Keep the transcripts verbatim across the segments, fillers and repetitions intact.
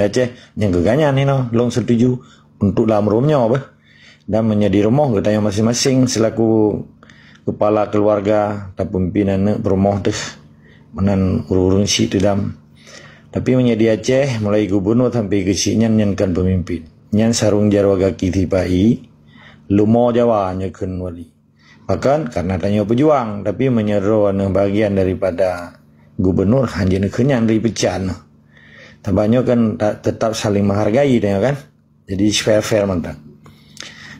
Aceh, nyang keu gobnyan hinoe lôn setuju untuk lam rumoh nyoe beh. Dan meunyoe di rumoh geutanyoe maséng-maséng selaku kepala keluarga, tapeumimpin aneuëk peurumoh teuh, meunan ureuëng-ureuëng syiek teudam. Tapi meunyoe di Aceh, mulai gubunur sampai keu syiek nyan, nyan kon peumimpin. Nyan sarong jaroe gaki sipa-i, leumo Jawa nyoe kheun wali. Pakon? Karena tanyoe peujuang, tapi meunyoe droeneuh bagian daripada gubunur, hanjeuet neukheun nyan ri peucan. Sabab nyoe kan ta-, tetap saling menghargai tanyoe kan. Jadi fair-fair mantong.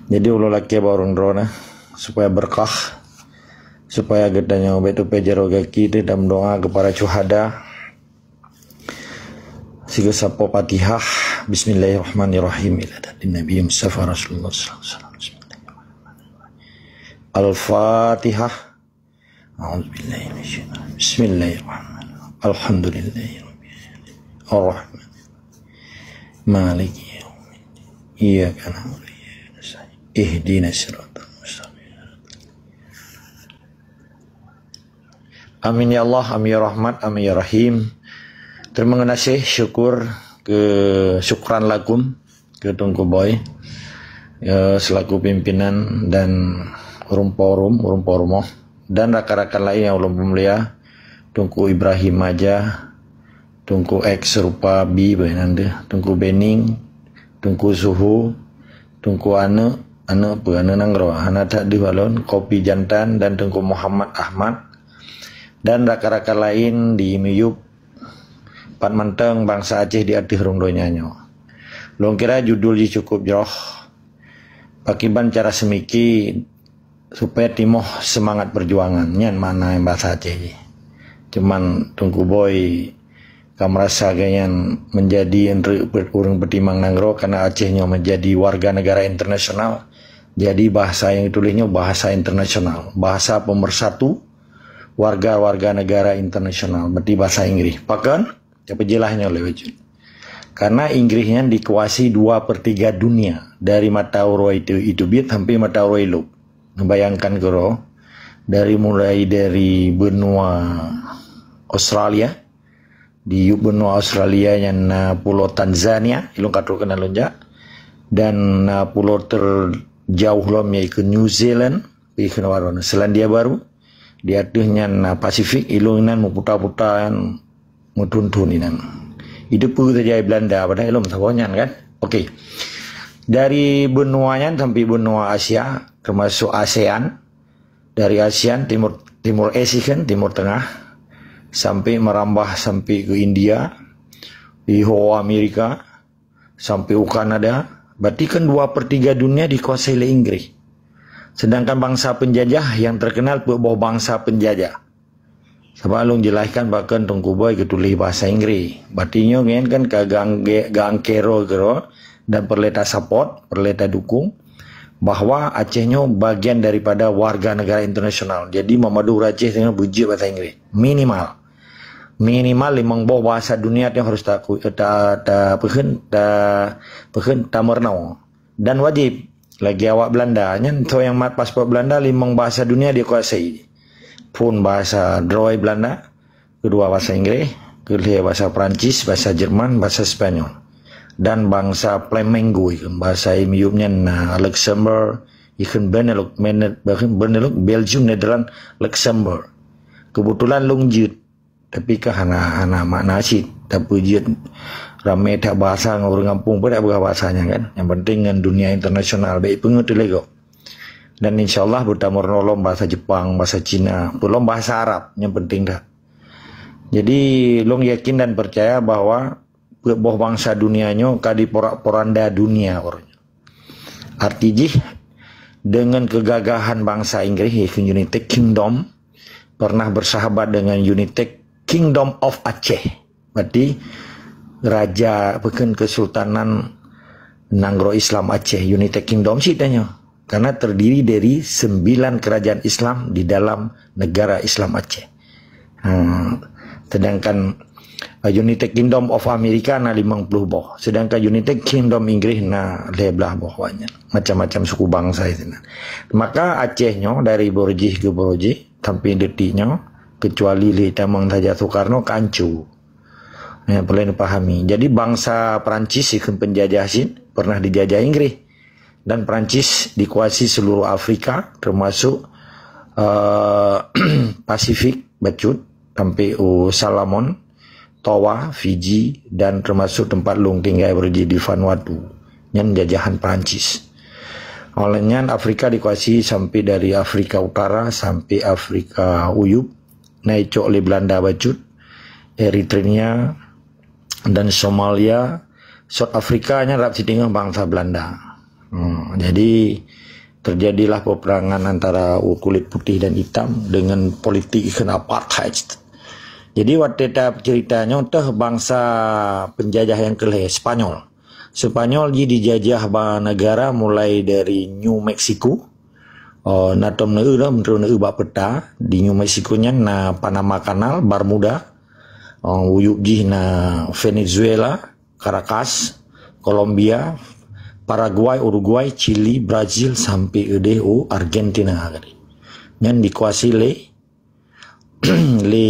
Jadi ulôn lakée bak ureuëng droeneuh supaya berkah, supaya geutanyoe bék tupée jaroe gaki teuh dan meudoá keu para syuhada. Sigoe sapo Fatihah. Bismillahirrahmanirrahim. Ila hadratin Nabi Mustafa Rasulullah sallallahu alaihi wasallam. Bismillahirrahmanirrahim. Al-Fatihah. A'udzubillahi minasyaitonir rajim. Bismillahirrahmanirrahim. Alhamdulillahirabbil alamin. Arrahmanirrahim. Maliki yaumiddin. Iyyaka na'budu wa iyyaka nasta'in. Ihdinas siratal mustaqim. Amin ya Allah, amin ya Rahmat, amin ya Rahim. Terima kasih, syukur keu, syukran lakum keu Teungku Boy, ya, selaku pimpinan dan ureuëng po rum, ureuëng po rumoh, dan rakan-rakan lain nyang ulôn peumulia, Teungku Ibrahim Maja, Teungku X rupa B beunan deuh, Teungku Bening, Teungku Suhu, Teungku Aneuëk, Aneuëk peue, Aneuëk Nanggroe, hana that deuh balon, Kopi Jantan dan Teungku Muhammad Ahmad, dan rakan-rakan lain di miyup pat mantong bansa Aceh di ateueh rhueng donya nyoe. Lôn kira judul jih cukup jroh. Pakriban cara seumiki supaya timoh seumangat peujuangan. Nyan makna nyang bahasa Aceh jih. Cuman Teungku Boy ka meurasa geuhnyan meunjadi ureuëng peutimang nanggroe karena Aceh nyoe meunjadi warga negara internasional. Jadi bahasa nyang geutuléh nyoe bahasa internasional, bahasa pemersatu warga-warga negara internasional, berarti bahasa Inggris. Pakon? Tapeujeulaih nyoe lé bacut. Karena Inggris nyan dikuasai dua per tiga dunia, dari mata uroe itu, itu biet sampai mata uroe ilop. Bayangkan keudroe, dari mulai dari benua Australia, di benua Australia nyan na pulo Tanzania, ilôn ka trok keunan lôn jak, dan na pulo terjauh lom yaitu New Zealand, yaitu Selandia Baru, di ateueh nyan na Pasifik, ilôn inan meuputa-puta nyan meuthon-thon inan. Itu peue saja Belanda, padahai ilôn saboh nyan kan. Okey. Dari benua nyan sampai benua Asia, termasuk ASEAN, dari ASEAN, Timur, Timur Es kan, Timur Tengah, sampai merambah sampai ke India, di Ho Amerika, sampai ke Kanada, berarti kan dua per tiga dunia dikuasai oleh Inggris. Sedangkan bangsa penjajah yang terkenal peuet boh bangsa penjajah. Sabab lôn jelaskan bahkan Teungku Boy geutuléh bahasa Inggris. Berarti nyoe nyan kan ka geuangke-, geuangkero keudroe dan peureulée ta support, peureulée ta dukung bahwa Aceh nyoe bagian daripada warga negara internasional. Jadi meumadu ureuëng Aceh nyoe beujeuet bahasa Inggris. Minimal. Minimal limong boh bahasa dunia nyoe harus ta, ta, ta, peukheun, ta, peukheun, ta meurunoe. Dan wajib lagi awak Belanda. Nyan soe nyang mat paspor Belanda, limong bahasa dunia dikuasai. Phon bahasa droe Belanda, keudua bahasa Inggris, keulhèe bahasa Perancis, bahasa Jerman, bahasa Spanyol. Dan bangsa Flamingo, bahasa miyueb nyan na Luxembourg, ikheun Benelux, Bene-, Benelux, Belgium, Netherlands, Luxembourg. Keubeutulan lôn jeuet, tapi ka hana, hana makna cit. Tapi jeuet ramé that bahasa ngon ureuëng gampông pun dak peugah bahasa nyan kan. Nyang penting ngon dunia internasional, bèk peungeut lé gob. Dan insya Allah beutameurunoe lom bahasa Jepang, bahasa Cina, peulom bahasa Arab, nyang penting that. Jadi, lôn yakin dan percaya bahwa peuet boh bangsa dunia nyoe ka diporak-poranda dunia uroe nyoe. Arti jih, dengan kegagahan bangsa Inggris, yaitu United Kingdom, pernah bersahabat dengan United Kingdom of Aceh. Berarti, raja, peukheun Kesultanan Nanggroe Islam Aceh, United Kingdom cit tanyoe. Karena terdiri dari sembilan kerajaan Islam di dalam negara Islam Aceh. Ha, sedangkan, uh, United Kingdom of America na limong ploh boh. Sedangkan United Kingdom Inggris na lhèe blah boh awaknyan. Macam-macam suku bangsa di sana. Maka Aceh nyoe dari Borjih ke Borjih sampai detik nyoe, kecuali lé tamong saja Soekarno, ka hanco. Ya, perlu dipahami. Jadi, bangsa Perancis ikheun penjajah cit pernah dijajah Inggris. Dan Perancis dikuasai seluruh Afrika, termasuk, eh, Pasifik bacut, sampai u Salomon, Toa, Fiji, dan termasuk tempat lôn tinggai beureuji di Vanuatu. Nyan jajahan Perancis. Oleh nyan, Afrika dikuasai sampai dari Afrika Utara sampai Afrika Uyup, na icok lé Belanda bacut, Eritrea, dan Somalia, South Africa nyan rab siteungoh bangsa Belanda. Hmm, jadi, terjadilah peperangan antara kulit putih dan hitam dengan politik kena apartheid. Jadi, watée ta cerita nyoe teuh bangsa penjajah nyang keulhée, Spanyol. Spanyol jih dijajah ba negara mulai dari New Mexico. Oh, na tom neu dah, menteri neu bak peta. Di New Mexico nyan na Panama Canal, Bermuda. Oh, uyup jih na Venezuela, Caracas, Colombia, Paraguay, Uruguay, Chili, Brazil, sampai eudeh u Argentina tadi. Nyan dikuasai lé, lé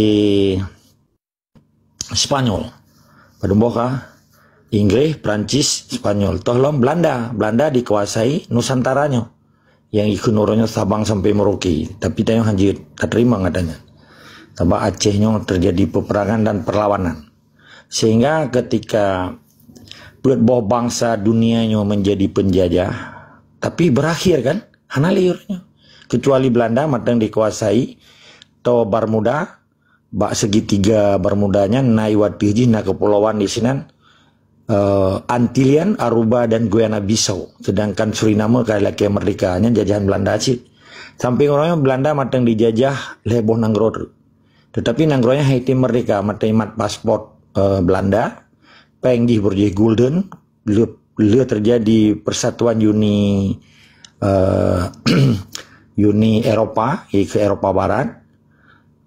Spanyol. Padum boh ka? Inggris, Perancis, Spanyol. Toh lom Belanda. Belanda dikuasai Nusantara nyoe. Yang ikheun uroe nyoe Sabang sampai Merauke. Tapi tanyoe hana jeuet tateurimong katanya. Sabab Aceh nyoe terjadi peperangan dan perlawanan. Sehingga ketika peuet boh bangsa dunia nyoe menjadi penjajah, tapi berakhir kan? Hana lé uroe nyoe. Kecuali Belanda mantong dikuasai to Bermuda, bak segitiga Bermuda nyan na iwat jih na kepulauan di sinan, eh, Antilian, Aruba dan Guiana Bissau. Sedangkan Suriname ka lakée merdeka, nyan jajahan Belanda cit. Sampai uroe nyoe Belanda mantong dijajah lhée boh nanggroe treuk. Tetapi nanggroe nyan hana merdeka, mantong imat paspor, eh, Belanda. Péng jih beureuji gulden, le, le terjadi persatuan Uni, eh, Uni Eropa, ke Eropa Barat.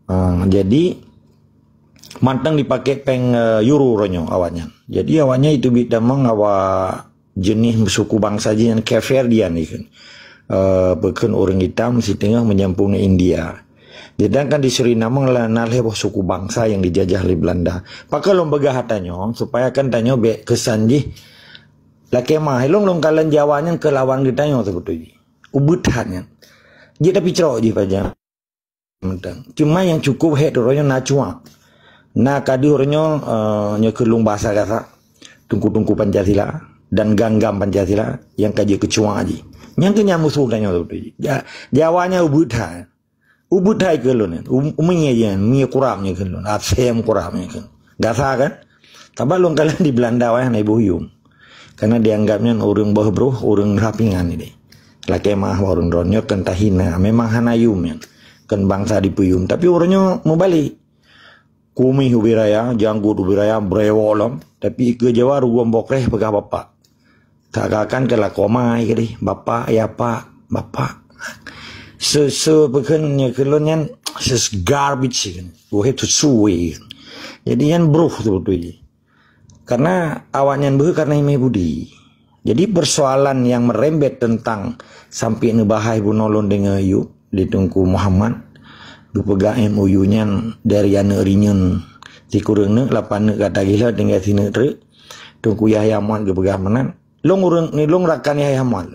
Ah, jadi, mantong dipakai péng, eh, euro uroe nyoe awaknyan. Jadi, awaknyan itu bit damang awak jeunèh suku bangsa jih nyan Capverdian ikheun. Eh, peukheun ureuëng itam siteungoh meunyampung India. Sedangkan di Suriname na lhée boh suku bangsa nyang dijajah lé Belanda. Pakon lôn peugah tanyoe, supaya kan tanyoe bék keusan jih lakée mah. Ilong lôn kalon Jawa nyan keu lawan geutanyoe seubeutôi jih. Ubit that nyan. Jih tapi crok jih pajan. Mantong. Cuma nyang cukup hék uroe nyoe na cuak. Na ka deuh uroe nyoe, eh, nyoe keu lôn bahasa Gasak, tungku-tungku Pancasila dan gam-gam Pancasila nyang ka jeuet keu cuak jih. Nyang keu nyan musoh tanyoe beutôi jih. Ja-, Jawa nyan ubit that. Ubit that keu lôn nyan. Um, umie jih nyan, umie kuram nyan keu lôn. Asem kuram nyan keu. Gasak kan? Sabab lôn kalon di Belanda wayah na iboh yum. Karena dianggap nyan ureuëng boh broh, ureuëng rapingan ini. Lakée mah ureuëng droe nyoe kan tahina. Memang hana yum nyan. Kan bangsa dipeuyum. Tapi uroe nyoe meubalek. Kumih ubit raya, janggut ubit raya, brewok lom. Tapi keu Jawa rugoe bokreh peugah bapak. Seakan-akan keu lakoe ma keu deh, bapak, ya pak, bapak. Se-, se-, peukheun nyoe keu lôn nyan, se-, garbage kheun. Wahé tu suwe. Jadi nyan broh tu beutôi jih. Karena awaknyan beuhe karena imé budi. Jadi persoalan yang merembet tentang sampai neubahai bunoe lôn deungoe yub di Teungku Muhammad geupeugah M O U nyan dari aneuk rinyun sikureueng neuk lapan neuk ka tagih lom tinggai sineuk treuk. Teungku Yahya Muat geupeugah meunan. Lôn ureuëng ni, lôn rakan Yahya Muat.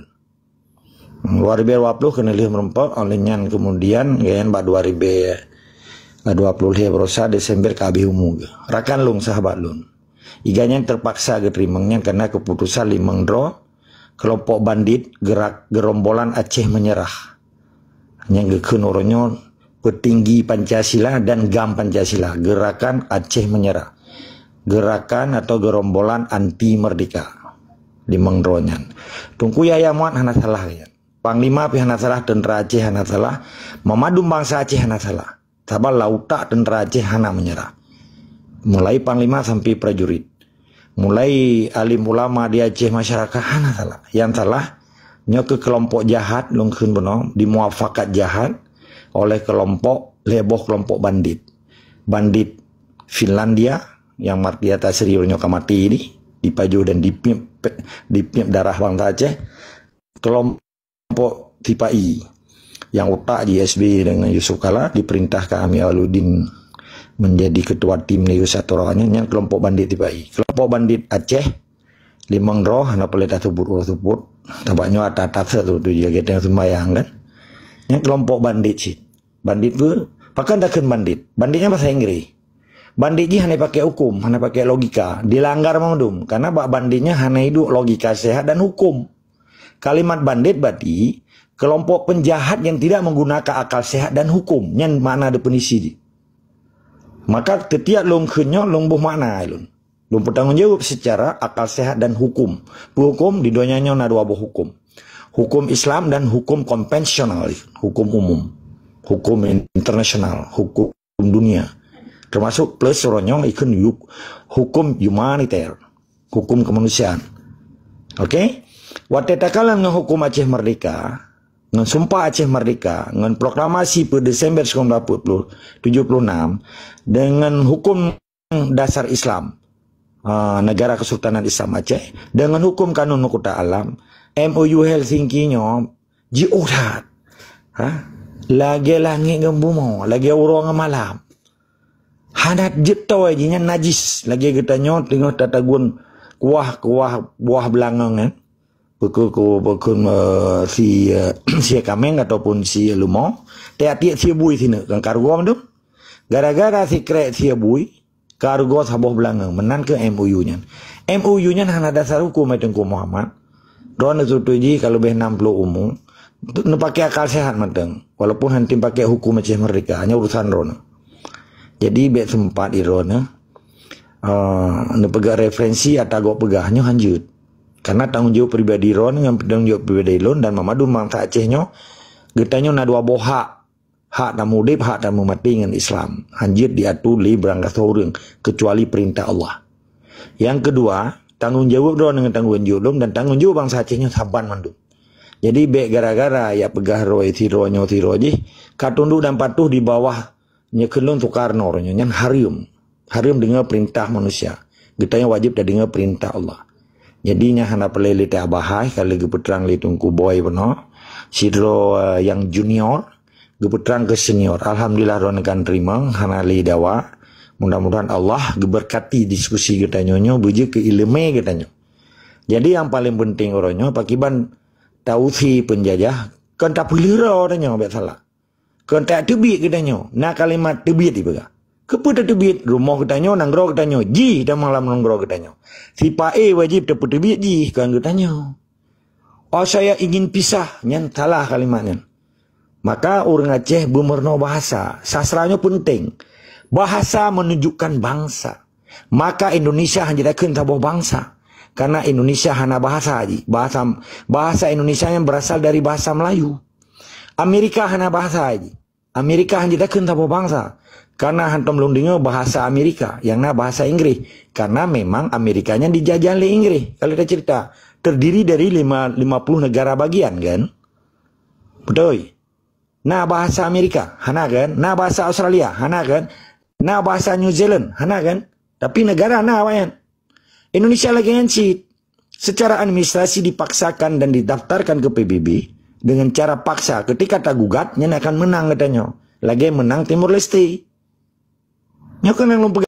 Dua ribu dua puluh keuneuk lheueh meureumpok, oleh nyan kemudian geuyan bak dua ribu dua puluh lhée barosa Desember ka habéh umu geuh. Rakan lôn, sahabat lôn. Iga nyan terpaksa geuteurimong nyan karena keputusan limong droe kelompok bandit gerak gerombolan Aceh Menyerah. Nyang geukheun uroe nyoe petinggi Pancasila dan gam Pancasila, Gerakan Aceh Menyerah. Gerakan atau gerombolan anti merdeka. Limong droe nyan. Teungku Yahya Muat hana salah nyan. Panglima pih hana salah, tentera Aceh hana salah, memadum bangsa Aceh hana salah. Sabab lam utak tentera Aceh hana menyerah. Mulai panglima sampai prajurit. Mulai alim ulama di Aceh, masyarakat hana salah. Yang salah, nyoe keu kelompok jahat, lôn kheun bunoe, dimuafakat jahat oleh kelompok, lhée boh kelompok bandit. Bandit Finlandia, yang Martia Tasri nyoe ka mati ni, dipajoh dan dipiep, dipiep darah bangsa Aceh. Kelompok Sipa-i, yang utak jih S B Y dengan Yusuf Kala, diperintahkan Amir Aluddin menjadi ketua tim Liga Satu Rawa nyan, nyan kelompok bandit tibai. Kelompok bandit Aceh, limong droe, hana peureulée taseubut uroe seupôt. Sabab nyoe ata-ata tu, tu lagée teuh sumbayang kan. Nyan kelompok bandit cit. Bandit tu, pakon takheun bandit? Bandit nyan bahasa Inggris. Bandit jih hana pakai hukum, hana pakai logika. Dilanggar mandum. Karena bak bandit nyan hana iduek logika sehat dan hukum. Kalimat bandit berarti kelompok penjahat yang tidak menggunakan akal sehat dan hukum. Nyan makna definisi jih. Maka, setiap lôn kheun nyoe, lôn boh makna lôn. Lôn bertanggung jawab secara akal sehat dan hukum. Hukum di donya nyoe na dua boh hukum. Hukum Islam dan hukum konvensional, hukum umum, hukum internasional, hukum dunia. Termasuk plus uroe nyoe ikheun yu-, hukum humaniter, hukum kemanusiaan. Oke? Watée takalon ngon hukum Aceh Merdeka, ngon Sumpah Aceh Merdeka, ngon proklamasi per Desember sembilan belas tujuh puluh enam, dengan hukum dasar Islam, ah, Negara Kesultanan Islam Aceh, dengan hukum kanun Mahkota Alam, M O U Helsinki nyoe jiôh that. Ha? Lagée langét ngon bumoe, lagée uroe ngon malam. Hana jeuet toe jih, nyan najis. Lagée geutanyoe teungoh tatagun kuah-kuah buah beulangong, kan? Peuku-, ku-, peuku, eh, si, eh, sie kaméng ataupun sie leumo, tiek-tiek sie bui sineuk, kan ka rugoe mandum. Gara-gara sikrek sie bui, ka rugoe saboh beulangong, meunan keuh M O U nyan. M O U nyan hana dasar hukum, hai Teungku Muhammad. Droeneuh seutôi jih ka leubeh enam puluh umu, neupaké akal sehat mantong, walaupun han tem paké hukum Aceh Merdeka, nyan urusan droeneuh. Jadi, bék seumpat di droeneuh, eh, neupeugah referensi ata gob peugah nyoe hanjeuet. Karena tanggung jawab pribadi droeneuh ngon tanggung jawab pribadi lôn dan mamandum bansa Aceh nyoe, geutanyoe na dua boh hak. Hak tameudeb, hak tameumaté ngon Islam. Hanjeuet diatu lé barangkasoe ureuëng, keucuali peurintah Allah. Nyang keudua, tanggung jaweueb droeneuh ngon tanggung jaweueb lôn dan tanggung jaweueb bansa Aceh nyoe saban mandum. Jadi, bék gara-gara jak peugah roe sidroe nyoe sidroe jih, ka tunduk dan patuh di bawah nyoe kheun lôn Soekarno nyoe, nyan hareuem. Hareuem deungoe peurintah manusia. Geutanyoe wajéb tadeungoe peurintah Allah. Jadi, nyan hana peureulée lé tabahai, ka lheueh geupeutrang lé Teungku Boy bunoe. Sidroe, eh, nyang junior, geupeutrang keu senior. Alhamdulillah, droeneuh ka teurimong, hana lé dawa. Mudah-mudahan Allah geubeurkati diskusi geutanyoe nyoe, beujeuet keu iéleumé geutanyoe. Jadi, nyang paleng peunteng uroe nyoe, pakiban tausi peunjajah, kon tapeuleuroe tanyoe bék salah. Kon tateubiet geutanyoe, na kalimat teubiet jipeugah. Keupeue tateubiet? Rumoh geutanyoe, nanggroe geutanyoe, jih dan malam nanggroe geutanyoe. Sipa-e wajéb tapeuteubiet jih, kon geutanyoe. "Oh, saya ingin pisah," nyan salah kalimat nyan. Maka ureuëng Aceh beumeurunoe bahasa. Sastra nyoe peunteng. Bahasa menunjukkan bangsa. Maka Indonesia hana jeuet takheun saboh bangsa. Karena Indonesia hana bahasa jih. Bahasa, bahasa Indonesia nyan berasal dari bahasa Melayu. Amerika hana bahasa jih. Amerika hana jeuet takheun saboh bangsa. Karena hantom lôn deungoe bahasa Amerika, nyang na bahasa Inggris. Karena memang Amerika nyan dijajah lé Inggris. Kalau kita cerita, terdiri dari lima, lima puluh negara bagian, kan? Beutôi. Na bahasa Amerika, hana, kan? Na bahasa Australia, hana, kan? Na bahasa New Zealand, hana, kan? Tapi negara na awaknyan. Indonesia lagée nyan cit. Secara administrasi dipaksakan dan didaftarkan ke P B B dengan cara paksa. Ketika tagugat, nyan akan menang geutanyoe. Lagée menang Timor Leste. Nyoe keuh nyang lôn peugah.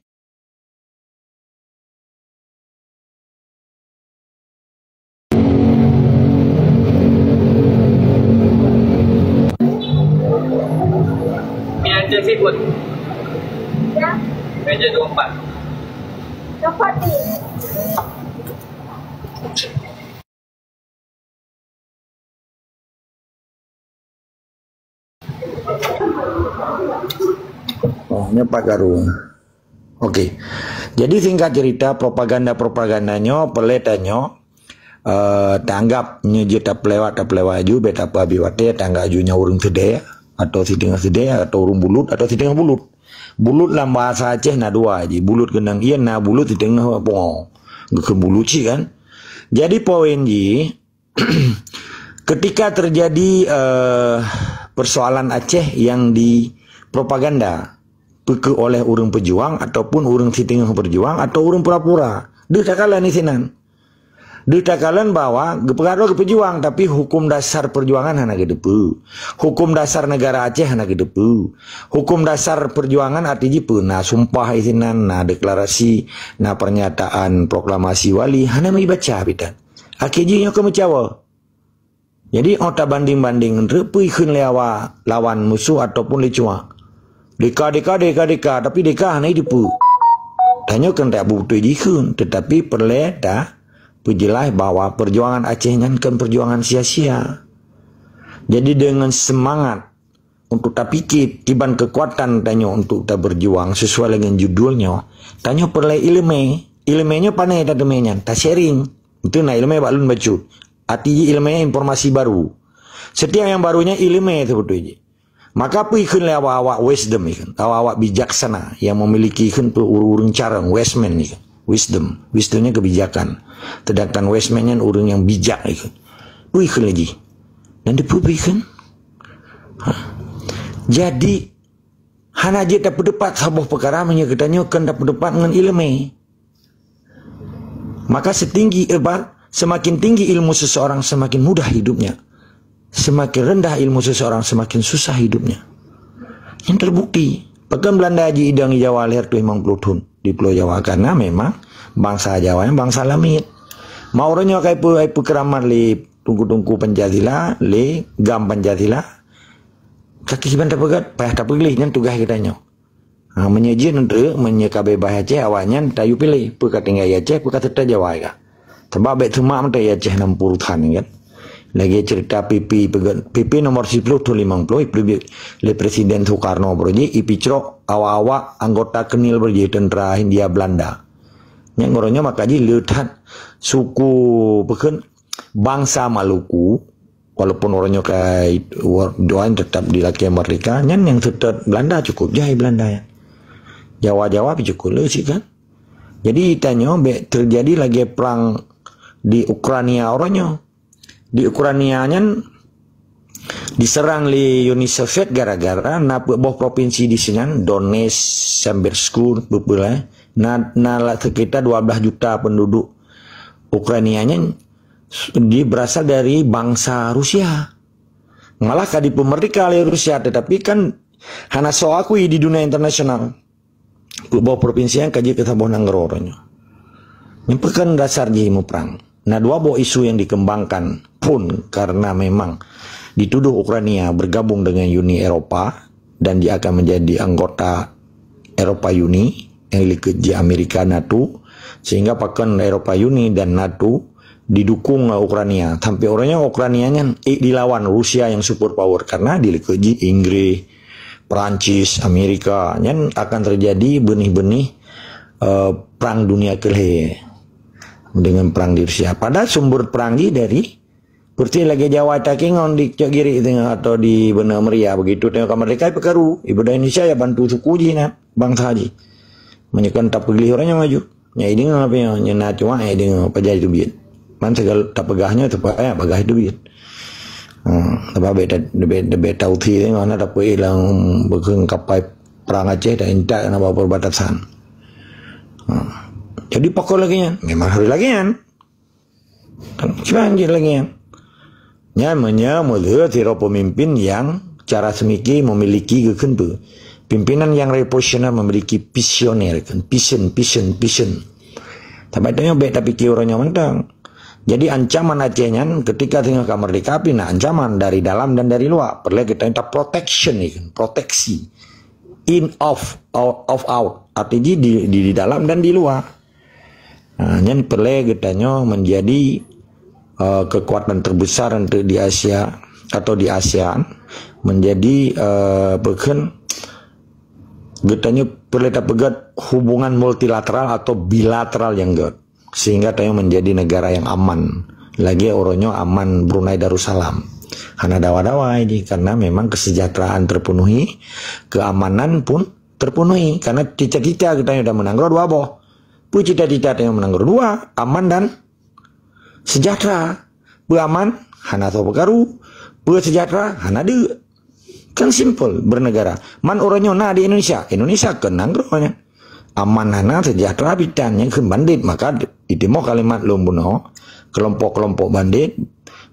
Pilihan seafood. Ya. Meja dua empat. Dapat ni. Oh, nyoe Pak Garu. Oke. Jadi, singkat cerita, propaganda-propaganda nyoe, peuleta nyoe, eh, tanggap nyoe jeuet tapeulewa, tapeulewa aju, bék tapeuhabéh watée, tanggap aju nyoe ureuëng seudeh, atau siteungoh seudeh, atau ureuëng bulut, atau siteungoh bulut. Bulut lam bahasa Aceh na dua jih, bulut keunong ie, na bulut siteungoh pungo. Geukheun bulut cit kan. Jadi, poin jih, ketika terjadi, eh, persoalan Aceh yang dipropaganda, peu kheueh oleh ureuëng peujuang ataupun ureuëng siteungoh peujuang atau ureuëng pura-pura, deuh takalon di sinan. Deuh takalon bahwa geupeugah droe geupeujuang, tapi hukum dasar peujuangan hana geuteupeue. Hukum dasar negara Aceh hana geuteupeue. Hukum dasar peujuangan arti jih peue? Na sumpah isinan, na deklarasi, na pernyataan proklamasi wali, hana meubaca bitan. Akhé jih nyoe keu meucawa. Jadi, oh tabanding-banding treuk peue ikheun lé awak lawan musoh ataupun lé cuak. Deka, deka, deka, deka, tapi deka hana jiteupeue. Tanyoe kan tak beutôi jikheun, tetapi peureulée ta peujeulaih bahwa perjuangan Aceh nyan kon perjuangan sia-sia. Jadi, dengan semangat untuk tapike kiban keukuatan tanyoe untuk taberjuang sesuai dengan judulnya, tanyoe peureulée ileumé. Ileumé nyoe pane tateumé nyan, ta-sharing. Itu na ileumé bak lôn bacut. Arti jih ileumé informasi baru. Setiap nyang baru nyan ileumé sibeutôi jih. Maka peue ikheun lé awak-awak wisdom ikheun, awak-awak bijaksana yang memiliki ikheun peue ureuëng carông, wise man ikheun. Wisdom, wisdom nyan kebijakan. Sedangkan wise man nyan ureuëng nyang bijak ikheun. Peue ikheun lé jih? Dan dipeue ikheun? Ha. Jadi, hana jeuet tapeuteupat saboh peukara meunyoe geutanyoe kon tapeuteupat ngon ileumé. Maka setinggi, eh, ba-, semakin tinggi ilmu seseorang, semakin mudah hidupnya. Semakin rendah ilmu seseorang, semakin susah hidupnya. Yang terbukti, pakon Belanda ji idong di Jawa lhèe reutôh limong ploh thon di Pulo Jawa, karena memang bansa Jawa nyan bansa lamiet. Ma uroe nyoe ka ipeu-, ipeukeuramat lé teungku-teungku Pancasila, lé GAM Pancasila, ka kiban tapeugét, payah tapeugleh, nyan tugaih geutanyoe. Ha, meunyoe jeuet treuk, meunyoe ka beubaih Aceh, awaknyan tayue piléh, peue ka tinggai Aceh, peue ka seutôt Jawa ka. Sabab bèk teumak mantong Aceh nam puluh thon kan. Lagèe ceurita P P peugét, P P nomor siploh thon limong ploh, ipeuleubèh lé Presiden Soekarno baroe jih, ipicrok awak-awak anggota KNIL baroe jih, tentara Hindia Belanda. Nyan uroe nyoe maka jih le that suku peukheun bansa Maluku, walaupun uroe nyoe ka doain tetap dilakèe merdeka, nyan nyang seutôt Belanda cukup jai Belanda nyan. Jawa-Jawa pih cukup le cit kan. Jadi tanyoe bèk teujadi lagèe prang di Ukraina uroe nyoe. Di Ukraina nyan diserang lé Uni Soviet gara-gara na peuet boh propinsi di sinan, Donetsk, Sambersko, peue-peue lah. Na, na la sekitar dua belas juta penduduk Ukraina nyan di, berasal dari bangsa Rusia. Malah ka dipeumerdeka lé Rusia, tetapi kan hana soe akui di dunia internasional. Peuet boh propinsi nyan ka jeuet keu saboh nanggroe uroe nyoe. Nyan pakon dasar jih muprang. Na dua boh isu yang dikembangkan pun karena memang dituduh Ukraina bergabung dengan Uni Eropa dan dia akan menjadi anggota Eropa Uni yang likot jih Amerika, NATO, sehingga pakon Eropa Uni dan NATO didukung Ukraina. Sampai uroe nyoe Ukraina nyan ék dilawan Rusia yang super power karena di likot jih Inggris, Perancis, Amerika, nyan akan terjadi benih-benih, eh, perang dunia kelhèe dengan perang di Rusia. Padahal sumber perang jih dari Persis lagèe Jawa takengon di Cok Girik teungoh atau di Benua Meriah, begitu teungoh ka merdeka, ipeukaru. Ibu Indonesia ya bantu suku jih na, bangsa jih. Meunyoe kon tapeugleh uroe nyoe maju. Nyang ideungoe apa nyoe, nyoe na cuma nyang ideungoe pajan teubiet. Man segala tapeugah nyoe teupeu, eh, bagah teubiet. Hmm, tapi beda beda beda tauti teungoh na tapeuilang beukeung kapai perang Aceh dan intat na bak perbatasan. Hmm. Jadi pakon lagèe nyan, memang harus lagèe nyan. Kan, kiban jih lagèe nyan. Nyan meunyoe meulheueh sidroe peumimpin nyang cara seumike memiliki geukheun peue. Pimpinan yang revolusioner memiliki visioner kan. Vision, vision, vision. Tapi tanyoe bèk tapike uroe nyoe mantong. Jadi ancaman Aceh nyan ketika teungoh ka merdeka pih na ancaman dari dalam dan dari luar. Peureulèe geutanyoe ta protection ni kan, proteksi. In of, out, of out. Arti jih di, di, di dalam dan di luar. Ha, nyan peureulèe geutanyoe menjadi, eh, kekuatan terbesar untuk di Asia atau di ASEAN, menjadi, eh, beukeun geutanyoe peureulèe tapeugèt hubungan multilateral atau bilateral nyang gèt, sehingga tanyoe menjadi negara yang aman. Lagèe uroe nyoe aman Brunei Darussalam. Hana dawa-dawa jih karena memang kesejahteraan terpenuhi, keamanan pun terpenuhi. Karena cita-cita geutanyoe dan meunanggroe dua boh. Peue cita-cita tanyoe meunanggroe dua, aman dan sejahtera. Peue aman, hana soe peukaru. Peue sejahtera, hana deuk. Kan simple bernegara. Man uroe nyoe na di Indonesia, Indonesia kon nanggroe nyan. Aman hana, sejahtera bitan, nyang kheun bandit, maka itimoh kalimat lôn bunoe, kelompok-kelompok bandit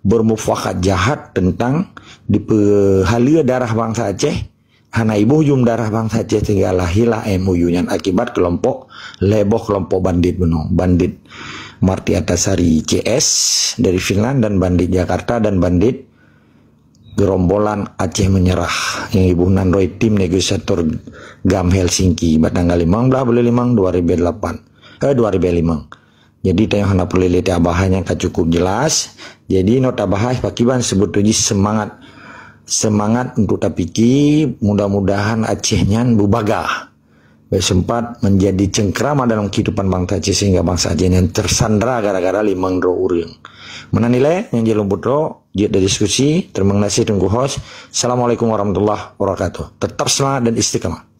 bermufakat jahat tentang dipeuhaleue darah bansa Aceh, hana iboh jum darah bansa Aceh sehingga lahirlah M O U nyan akibat kelompok, lhèe boh kelompok bandit bunoe, bandit Marti Antasari C S dari Finland dan bandit Jakarta dan bandit gerombolan Aceh Menyerah nyang iboh nan droe tim negosiator GAM Helsinki bak tanggal limong blaih buleuen limong dua ribu delapan, eh, dua ribu lima. Jadi, tanyoe hana peureulèe lé tabahas, nyang ka cukup jelas. Jadi, nyoe tabahas pakriban seubeutôi jih seumangat, seumangat untuk tapike, mudah-mudahan Aceh nyan beubaga. Bèk sempat menjadi cengkerama dalam kehidupan bansa Aceh sehingga bansa Aceh nyan tersandra gara-gara limong droe ureueng. Meunan ilèe nyang jeuet lôn peutrok, jeuet didiskusi. Terima kasih Teungku Host. Assalamualaikum warahmatullahi wabarakatuh. Tetap semangat dan istiqamah.